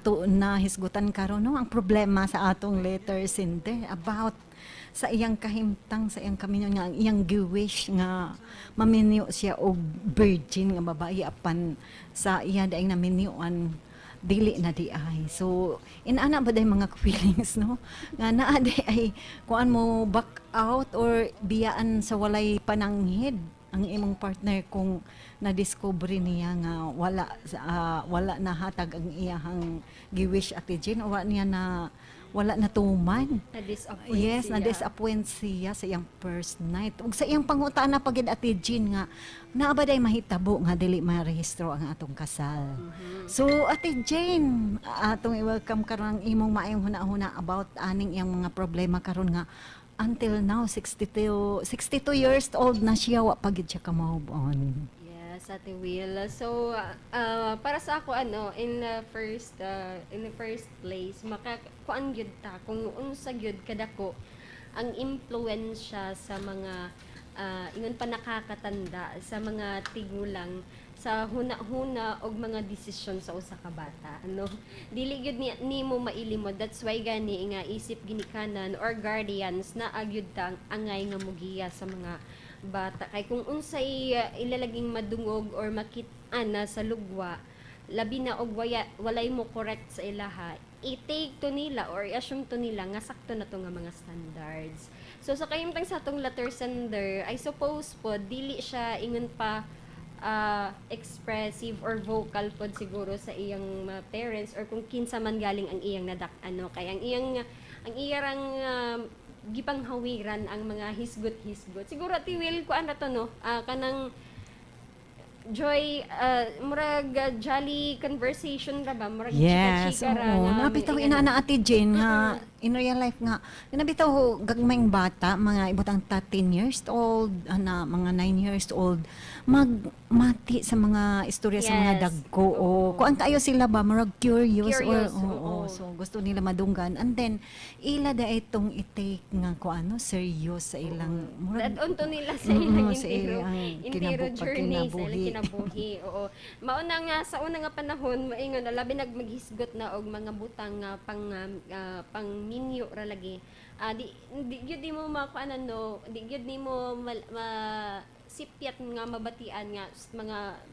To na hisgutan karon, no, ang problema sa atong letter sender about sa iyang kahimtang sa iyang kaminyo nga ang iyang giwish nga maminyo siya og virgin nga babae, apan sa iya daing naminyuan, dili na di ay. So inana ba day mga feelings, no, nga naa di ay kuan mo back out or biyaan sa walay pananghid ang imong partner kung na-discover niya nga wala nahatag ang iyahang giwish, Ate Jean, o wala niya na wala natuman? Na-disappoint Yes, siya. Na-disappoint siya sa iyang first night. Ug sa iyang pangutaan na pagid, Ate Jean, nga naa ba day mahitabo nga dili marehistro ang atong kasal? So Ate Jane, atong i-welcome karon ang imong maayong huna-huna about aning iyang mga problema karon nga until now, 62 62 years old na siya, wa pa gid siya ka move on. Yes, Ate Will. So, para sa ako ano, in the first place, maka kuan gyud ta kung unsa gyud kadako ang impluwensya sa mga ingon pa nakakatanda, sa mga tigulang, sa huna-huna og mga desisyon sa usa ka bata, ano? Dili gyud ni nimo mailimod. That's why gani nga isip ginikanan or guardians na agyud ta ang angay nga mugiya sa mga bata, kay kung unsay ilalaging madungog or makit-an na sa lugwa, labi na og walay mo correct sa ilaha, i-take to nila or i-assume to nila nga sakto na to nga mga standards. So sa kahimtang sa atong letter sender, I suppose po dili siya ingon pa expressive or vocal pod siguro sa iyang mga parents or kung kinsa man galing ang iyang nadak ano, kay ang iyarang gipanghawiran ang mga hisgot-hisgot siguro, Ate Will. Kuan na to, no? Kanang joy, murag jolly conversation ra ba, murag Yes, chika-chika ra oo. nga Nabitaw may ina na, Ate Jane, nga in real life nga nabitaw gagmayng bata, mga ibutang 13 years old ana, mga 9 years old, magmati sa mga istorya sa mga dagko o kuan kayo sila ba, murag curious, Curious, or oo, so gusto nila madunggan and then ila da itong i-take nga kuan, no, serious sa ilang murag Dad-on to nila sa ilang sa intero, ilang intero journey sa ilang pagkinabuhi. Kinabuhi. Oo. Mauna nga sa una nga panahon maingon na labi nag maghisgot na og mga butang nga pang minyo ra lagi. Di gyud di mo makuan, ano, di gyud nimo ma sipyat nga mabatian nga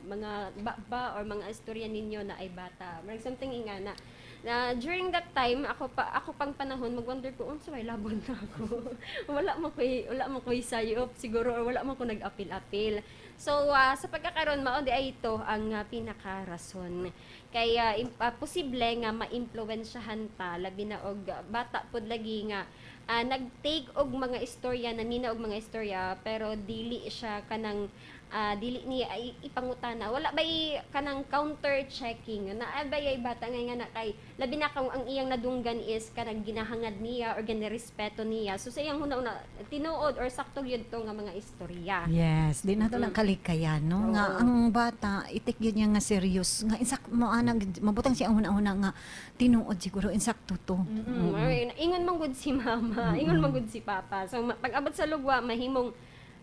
mga ba or mga istorya ninyo na ay bata. Murag something ingana na na during that time ako pang panahon magwonder ko unsa may labon na ako, wala mo ko'y sayop siguro or wala mo ko nag-apil-apil. So sa pagkakaroon mao di ay ito ang pinakarason kaya posible nga maimpluwensyahan ta, labi na og bata pod lagi nga nag-take og mga istorya, namina og mga istorya, pero dili siya kanang dili niya ay ipangutana, wala bay kanang counter checking na bay ay bata nga nga na kay labi na kung ang iyang nadunggan is kanang ginahangad niya or ginarespeto niya. So sa iyang huna-huna, tinuod or sakto gyud to nga mga istorya. Yes, di na to lang kalikayan, no? Nga ang bata, i-take yun niya nga serious. Nga insak mo anang mabutang siya ang huna-huna nga tinuod siguro, insakto to. Ingon man gud si mama, ingon man gud si papa. So pag abot sa lugwa mahimong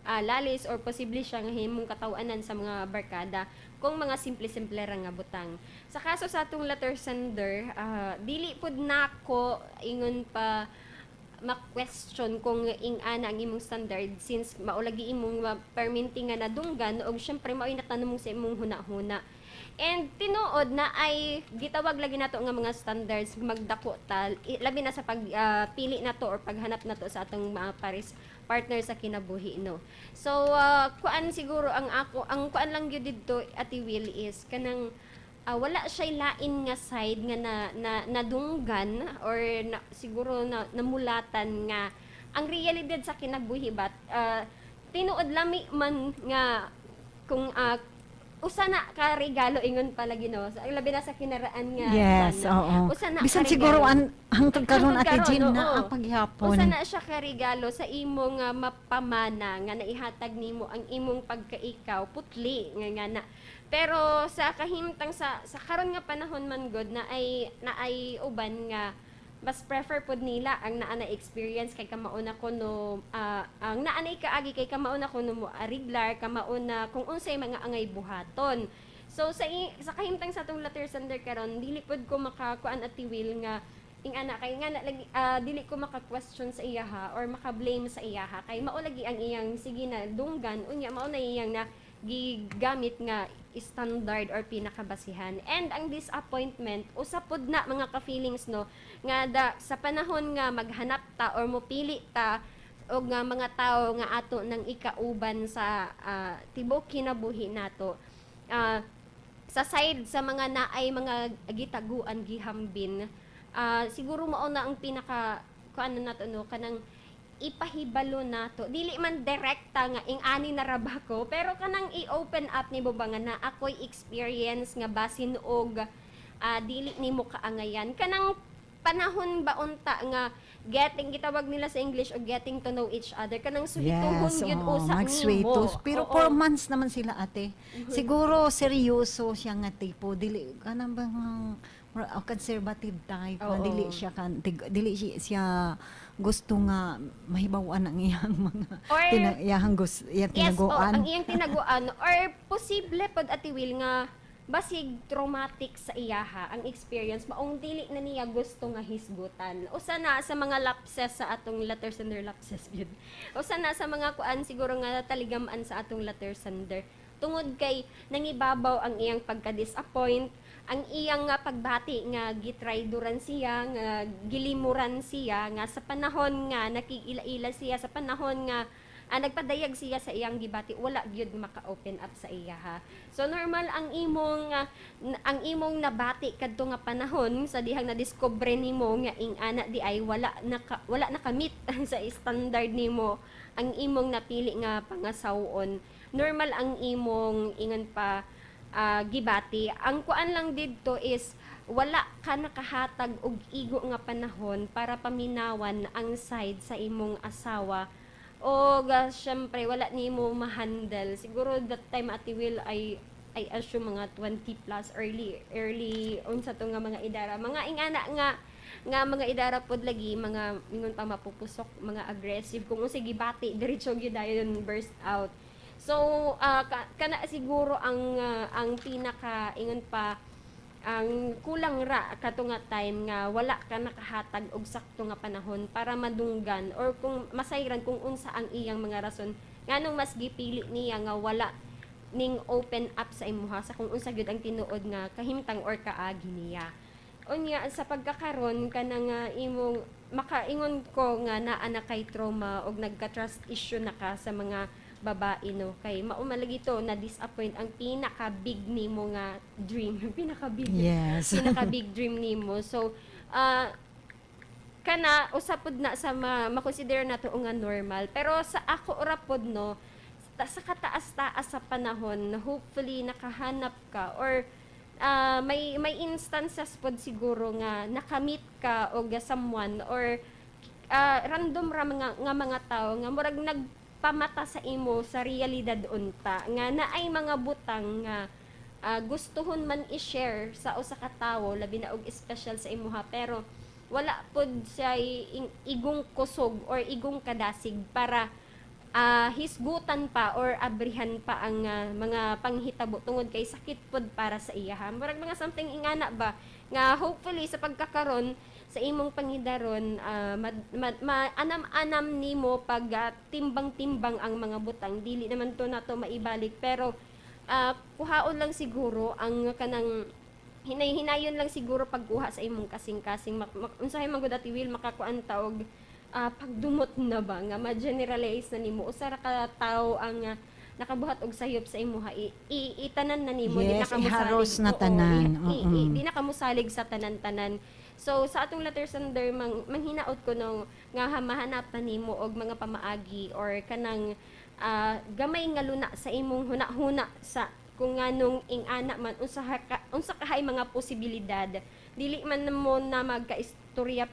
lalis or posible siya nga himong katawanan sa mga barkada kung mga simple-simple ra nga butang. Sa kaso sa atong letter sender, dili pud nako ingon pa ma-question kung ing-ana ang imong standard since maulagi imong perminti nga nadunggan og syempre mao'y natanong sa imong huna-huna. And tinuod na ay gitawag lagi nato nga mga standards magdako ta, labi na sa pag pili nato or paghanap nato sa atong mga pares partner sa kinabuhi, no? So kuan siguro ang ako ang kuan lang gyud didto, Ate Will, is kanang wala siya lain nga side nga na nadunggan or na, siguro na namulatan nga ang realidad sa kinabuhi bat tinuod lami man nga kung usa na ka regalo, ingon palagi, no? Labi na sa kinaraan nga kuan, usa na Bisan ka siguro regalo. an hangtod karon, Hangtod Ate karon, Jean, na oo. ang paghapon. Usa na siya ka regalo sa imong mapamana nga naihatag nimo ang imong pagkaikaw putli nga nga na. Pero sa kahimtang sa karon nga panahon man gud na ay uban nga mas prefer pod nila ang naa na experience kay kamauna ko no ang naa na kaagi kay kamauna ko no mo ariglar, kamauna kung unsay mga angay buhaton. So sa kahimtang sa atong letter sender karon, dili pod ko makakuan, Ate Will, nga ingana kay nga lagi, dili ko maka-question sa iyaha or maka-blame sa iyaha kay mao lagi ang iyang sige na dunggan, unya mao na iyang na gigamit nga standard or pinakabasihan. And ang disappointment, usa pod na mga ka-feelings, no, nga da, sa panahon nga maghanap ta or mopili ta og nga mga tawo nga ato nang ikauban sa tibuok kinabuhi nato, sa side sa mga naay mga gitaguan, gihambin, siguro mao na ang pinaka kuan nato, no, kanang ipahibalo nato, dili man direkta nga ing-ani na ra ba ko, pero kanang i-open up nimo ba nga na ako'y experience nga basin og dili nimo kaangayan, kanang panahon ba unta nga getting, gitawag nila sa English og getting to know each other, kanang suhituhon gyud usa nimo. Magsweetos. Pero 4 months naman sila, ate. Siguro seryoso siya nga tipo. Dili kanang bang conservative type nga dili siya kan dili siya gusto nga mahibaw-an ang iyang mga iyang iyang tinaguan. Oh, ang iyang tinaguan, or posible pod, Ate Will, nga basig traumatic sa iyaha ang experience, maong dili na niya gusto nga hisgutan. Usa na sa mga lapses sa atong letter sender, lapses gyud. Usa na sa mga kuan siguro nga taligam-an sa atong letter sender tungod kay nangibabaw ang iyang pagka-disappoint, ang iyang nga pagbati nga gitrayduran siya, nga gilimuran siya, nga sa panahon nga nakigila-ila siya, sa panahon nga nagpadayag siya sa iyang gibati, wala gyud maka-open up sa iya ha. So normal ang imong ang imong nabati kadto nga panahon sa dihang na-discover nimo nga ing-ana di ay wala nakamit sa standard nimo ang imong napili nga pangasawon. Normal ang imong ingon pa gibati. Ang kuan lang didto is wala ka nakahatag og igo nga panahon para paminawan ang side sa imong asawa o syempre wala nimo ma-handle siguro that time, Ate Will. I assume mga 20 plus, early early unsa to nga mga idara, mga ingana nga nga mga idara pod lagi, mga ingon pa mapupusok, mga aggressive, kung unsay gibati diretso gyud dayon burst out. So kana siguro ang pinaka ingon pa ang kulang ra kato nga time nga wala ka nakahatag og sakto nga panahon para madunggan or kung masayran kung unsa ang iyang mga rason nganong mas gipili niya nga wala ning open up sa imuha sa kung unsa gyud ang tinuod nga kahimtang or kaagi niya. Unya sa pagkakaron, kanang imong makaingon ko nga naa na kay trauma og nagka-trust issue na ka sa mga babae, no, kay mao man lagi to na disappoint ang pinaka big nimo nga dream, pinaka big pinaka big dream nimo. So kana usa pod na sa ma-consider nato nga normal, pero sa ako ora pod, no, sa kataas-taas sa panahon, hopefully nakahanap ka or may instances pod siguro nga nakamit ka og someone or random ra mga nga mga tao nga murag nagpamata sa imo sa realidad unta nga naay mga butang nga gustuhon man i-share sa usa ka tawo, labi na og special sa imuha, pero wala pod siya igong kusog or igong kadasig para hisgutan pa or abrihan pa ang mga panghitabo tungod kay sakit pod para sa iya ha. Murag mga something ingana ba nga hopefully sa pagkakaron sa imong pangidaron, anam-anam nimo pag timbang-timbang ang mga butang. Dili naman to nato maibalik, pero kuhaon lang siguro ang kanang hinay-hinayon lang siguro pagkuha sa imong kasing-kasing. Unsahay man gud, Ate Will, makakuan ta og pagdumot na ba nga ma-generalize na nimo usa ra ka tawo ang nakabuhat og sayop sa imuha, itanan na nimo, di na Yes, ka mosalig. Iharos na Oo, tanan. Di na ka mosalig sa tanan-tanan. So sa atong letter sender, manghinaot ko no nga mahanapan nimo og mga pamaagi or kanang gamay nga luna sa imong huna-huna sa kung nganong ing-ana man, unsa kahay mga posibilidad. Dili man mo na magkaistorya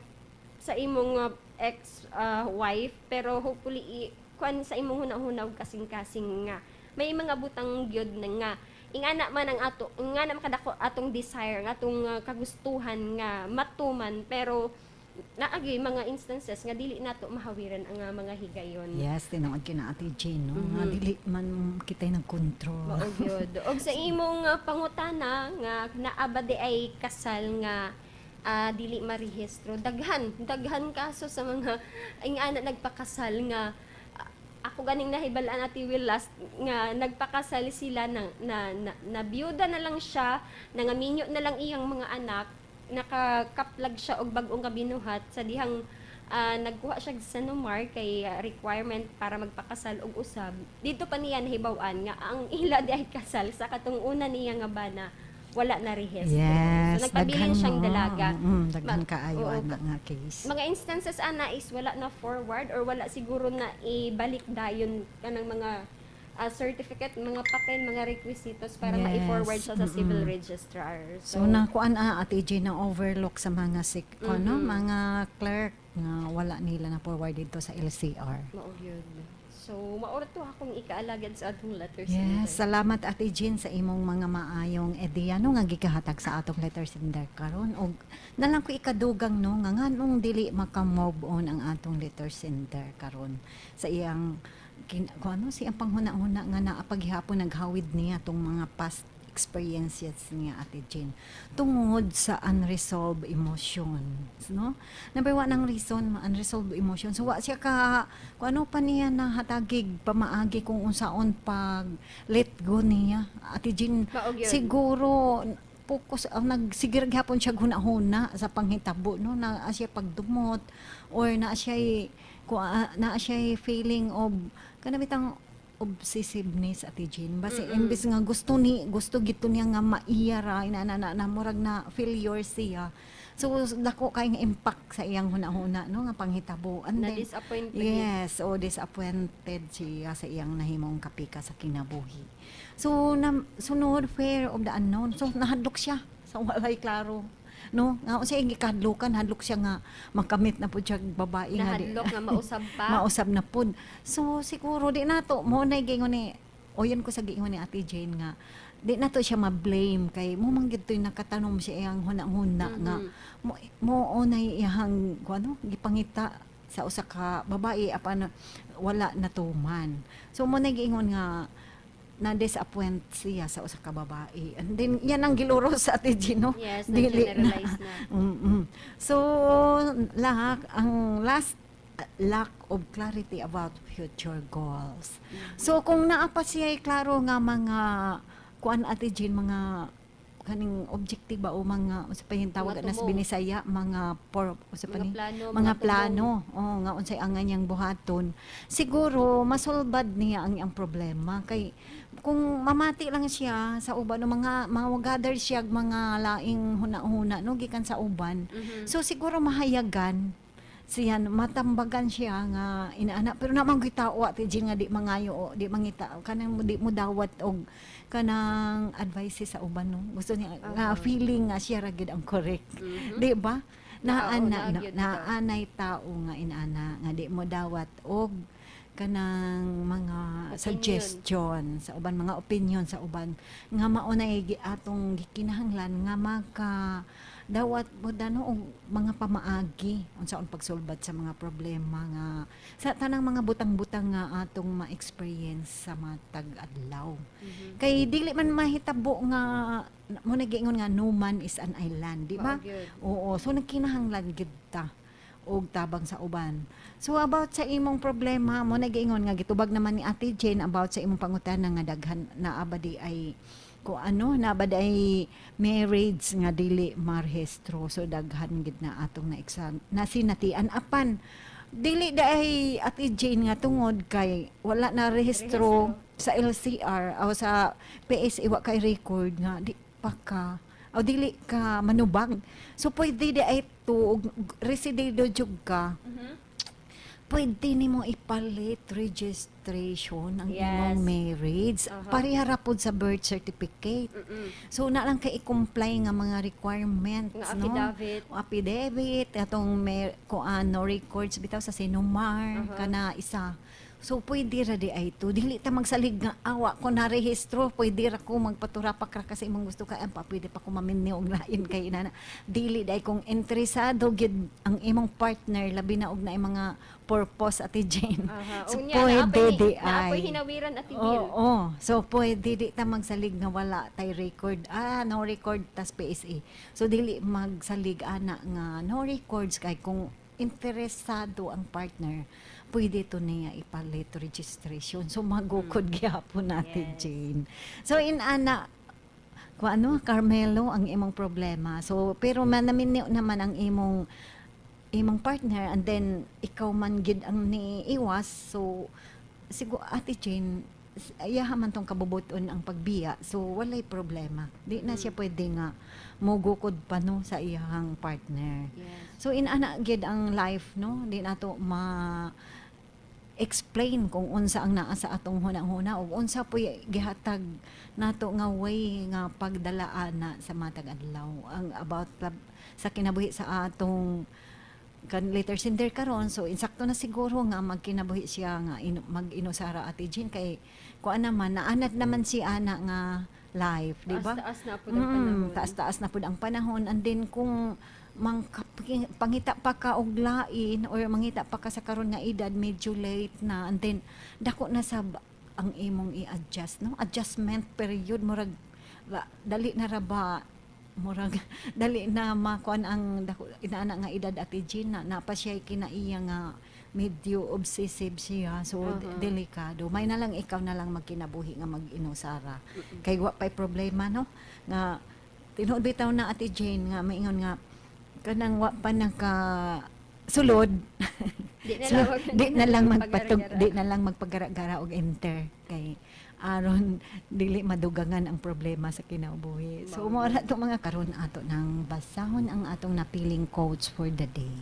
sa imong ex wife, pero hopefully kuan sa imong huna-huna og kasing-kasing nga may mga butang gyud na nga ingana man ang ato, ingana man kadako atong desire, ang atong kagustuhan nga matuman, pero Naa gyud mga instances nga dili nato mahawiran ang mga higayon. Yes, tinuod kina, Ate Jane, no? Nga dili man kita'y nagkontrol. Mao gyud. Og sa imong pangutana nga naa ba diay kasal nga dili marehistro, daghan, daghan kaso sa mga ingana nagpakasal nga ako ganing nahibal-an, Ate Will, last nga nagpakasal sila na biyuda na lang siya, nangaminyo na lang iyang mga anak, nakakaplag siya og bag-ong kabinuhat sa dihang nagkuha siya sa CENOMAR kay requirement para magpakasal og usab. Dito pa niya nahibaw-an nga ang ila diay kasal sa katong una niya nga bana wala na rehistro. So nagpabilin daghan siyang mo. dalaga. Daghan kaayo ana nga case. Mga instances ana is wala na forward or wala siguro na ibalik dayon kanang mga certificate, mga papel, mga requisitos para ma-forward siya sa civil registrar. So, nakuan Ate Jane, na overlook sa mga sik ano, mga clerk nga wala nila na forward dito sa LCR. Mao gyud. So, mao ra to akong ikaalagad sa atong letter Yes, sender. Salamat, Ate Jean, sa imong mga maayong ideya, no, nga gikahatag sa atong letter sender karon. Og nalang ko ikadugang, no, nga nganong dili maka-move on ang atong letter sender karon sa iyang kung ano siyang panghuna-huna nga naa paghihapon naghawid niya tong mga past experiences niya, Ate Jean, tungod sa unresolved emotions, no? Number one ang reason, unresolved emotions. So wa siya ka kung ano pa niya nahatagig pamaagi kung unsaon pag let go niya, Ate Jean. Mao gyud. Siguro focus ang nagsigir gihapon siya hunahuna sa panghitabo, no, na siya pagdumot or na siya feeling of kana bitang obsessiveness, Ate Jean, basi imbes nga gusto gito niya nga maiya ra ina na, na, na murag na failure siya. So dako kay nga impact sa iyang hunahuna, no, nga panghitabo. And then Na-disappoint pa gyud. Yes, o disappointed siya sa iyang nahimong kapika sa kinabuhi. So na, sunod, fear of the unknown. So nahadlok siya sa walay klaro. No, nga unsay iyang gikahadlokan, hadlok siya nga makamit na pud siya og babae nga di Nahadlok nga mausab pa. Mausab na pud. So siguro di nato mo na gingon ni oyon ko sa giingon ni Ate Jane nga di nato siya ma-blame kay mo man gid to'y nakatanom siya iyang huna-huna nga mo mo unay iyang kung ano gipangita sa usa ka babae apan wala natuman. So mo na giingon nga na disappoint siya sa usa ka babae. And then yan ang giluros sa Ate Gino. Yes, Dili na-generalize na. So lack ang last, lack of clarity about future goals. So kung naa pa siya klaro nga mga kuan, Ate Jean, mga kaning objective ba o mga unsa pa yung tawag Mga na sa tumong. Binisaya, mga por unsa pa Mga ni plano, mga mga plano, oh, nga unsay angan niyang buhaton, siguro masolbad niya ang iyang problema kay kung mamati lang siya sa uban o mga gather siya og mga laing huna-huna, no, gikan sa uban. So siguro mahayagan siya, matambagan siya nga inaana. Pero naman gyud tao, Ate Jean, nga di mangayo o di mangita kanang di mo dawat og kanang advices sa uban, no. Gusto niya nga feeling nga siya ra gyud ang correct, di ba? Oo, Naa naa na, gyud. Naanay tao nga inaana nga di mo dawat og kanang mga Opinion. Suggestion sa uban, mga opinion sa uban, nga mao na atong gikinahanglan nga maka dawat mo dano og mga pamaagi unsaon pagsulbad sa mga problema nga sa tanang mga butang-butang nga atong ma-experience sa matag adlaw. Kay dili man mahitabo nga mo nagiingon nga no man is an island, di ba? Mao gyud. Oo, so nagkinahanglan gid ta og tabang sa uban. So about sa imong problema, mo nagiingon nga gitubag naman ni Ate Jane about sa imong pangutana nga daghan naa ba diay ko ano naa ba diay marriage nga dili marehistro. So daghan gid na atong na nasinatian, apan dili diay, Ate Jane, nga tungod kay wala na rehistro sa LCR o sa PSA, wa kay record nga di pa ka o dili ka manubag. So pwede diay to og residido jud ka. Pwede nimo ipalit registration ang imong marriage. Pareha ra pod sa birth certificate. So na lang kay i-comply nga mga requirements, Nga no? affidavit. O affidavit atong may kuan, no, records bitaw sa CENOMAR kana isa. So pwede ra diay to. Dili ta magsalig nga awa ko na rehistro, pwede ra ko magpaturapak ra kasi imong gusto ka pa, pwede pa ko maminyo og lain kay inana. Dili dai kung interesado gyud ang imong partner, labi na og naay mga purpose, Ate Jane. So Unya, pwede naapoy, di naapoy ay. Hinawiran, Ate Will. Oo. So pwede, di ta magsalig nga wala tay record. Ah, no record tas PSA. So dili magsalig ana nga no records kay kung interesado ang partner, pwede to niya ipalit registration. So magukod gyapon, Ate Jane. So in ana kung ano, Carmelo, ang imong problema. So pero manamin naman ang imong imong partner and then ikaw man gid ang niiwas, so siguro, Ate Jane, iyaha man tong kabubuton ang pagbiya, so walay problema, di na siya pwede nga mogukod pa, no, sa iyahang partner. So inana gid ang life, no? Di nato ma explain kung unsa ang naa sa atong hunahuna ug unsa po'y gihatag nato nga way nga pagdalaan na sa matag adlaw ang about sa kinabuhi sa atong kan letter sender karon. So insakto na siguro nga magkinabuhi siya nga mag-inusara, Ate Jean, kay kuan naman, naanad naman si ana nga life, di ba? Taas-taas na po ang panahon. Taas-taas na pud ang panahon and then kung pangita pa ka og lain or mangita pa ka sa karon nga edad, medyo late na and then dako na sab ang imong i-adjust, no, adjustment period. Murag dali na ra ba, murag dali na makuan ang dako inaana nga edad, Ate Gina, na pa siya kinaiya nga medyo obsessive siya, so delikado. May na lang ikaw na lang magkinabuhi nga mag-inusara kay wa pay problema, no, nga tinuod bitaw na, Ate Jane, nga maingon nga kanang wa pa naka sulod. Di na So, lang di na lang magpatug magpagara-gara. Di na lang magpagara-gara og enter kay aron dili madugangan ang problema sa kinabuhi. So Mao mo ra to, mga karon ato nang basahon ang atong napiling quotes for the day.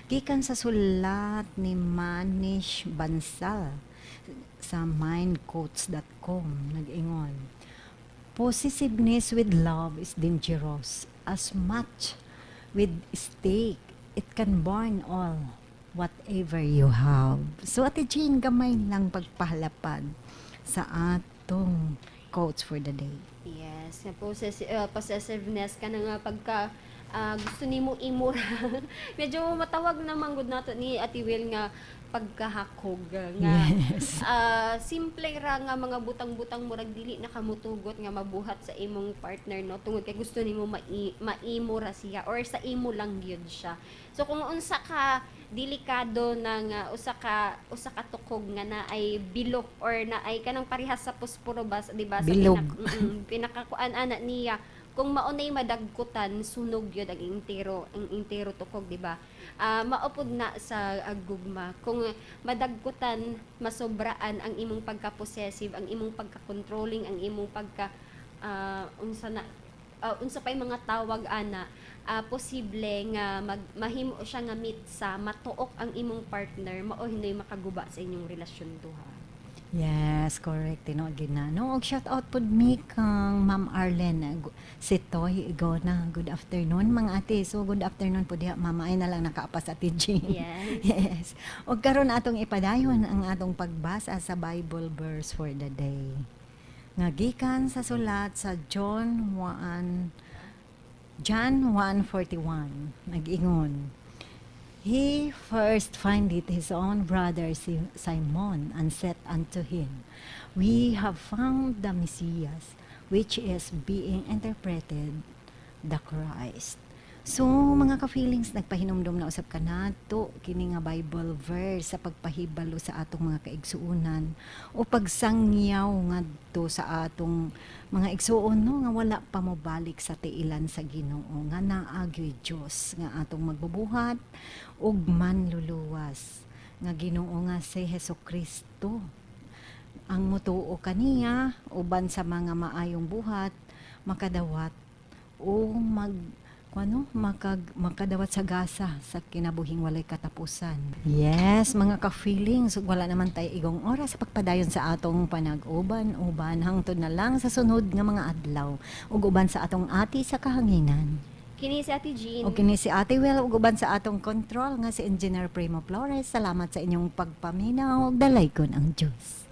Gikan sa sulat ni Manish Bansal sa mindquotes.com, nag-ingon: "Possessiveness with love is dangerous as match with stake. It can burn all whatever you have." So Ate Jane, gamay lang pagpahalapad sa atong quotes for the day. Yes, nga possessiveness ka na nga pagka gusto nimo imura. Medyo matawag na manggod nato ni Ate Will nga pagkahakog nga simple ra nga mga butang-butang, murag dili na kamutugot nga mabuhat sa imong partner, no, tungod kay gusto nimo maimo ra siya or sa imo lang gyud siya. So kung unsa ka delikado na nga usa ka tukog nga na ay bilok or na ay kanang parehas sa posporo ba, di ba, sa Bilog. Pinakakuan ana niya, kung maunay madagkutan, sunog yun ang entero tukog, di ba? Maupod na sa gugma, kung madagkutan, masobraan ang imong pagka-possessive, ang imong pagka-controlling, ang imong pagka unsa na unsa pay mga tawag ana, posible nga mahimo siya nga mitsa, matuok ang imong partner, mao hinoy makaguba sa inyong relasyon duha. Yes, correct. Tinuod gid na. No, og shout out pud mi kang Ma'am Arlene Sitoy Igona. Good afternoon, mga ate. So good afternoon po diha, ma'am. Ay na lang nakaapas, Ate Jean. Yes. Yes. Og karon atong ipadayon ang atong pagbasa sa Bible verse for the day. Nga gikan sa sulat sa John 1, John 1:41, nag-ingon: "He first findeth his own brother Simon and said unto him, 'We have found the Messiah,' which is, being interpreted, the Christ." So, mga ka-feelings, nagpahinumdum na usab kanato kini nga Bible verse sa pagpahibalo sa atong mga kaigsuonan o pagsangyaw ngadto sa atong mga igsuon, no, nga wala pa mobalik sa tiilan sa Ginoo, nga naa gyoy Dios nga atong magbubuhat ug manluluwas nga Ginoo nga si Hesus Kristo. Ang mutuo kaniya uban sa mga maayong buhat makadawat o mag ano makadawat sa gasa sa kinabuhing walay katapusan. Yes, mga ka-feelings, ug wala naman tayo igong oras sa pagpadayon sa atong panag-uban-uban hangtod na lang sa sunod nga mga adlaw ug uban sa atong ati sa kahanginan. Kini si Ate Jean. O kini si Ate Will ug uban sa atong control nga si Engineer Primo Flores. Salamat sa inyong pagpaminaw ug dalaygon ang Dios.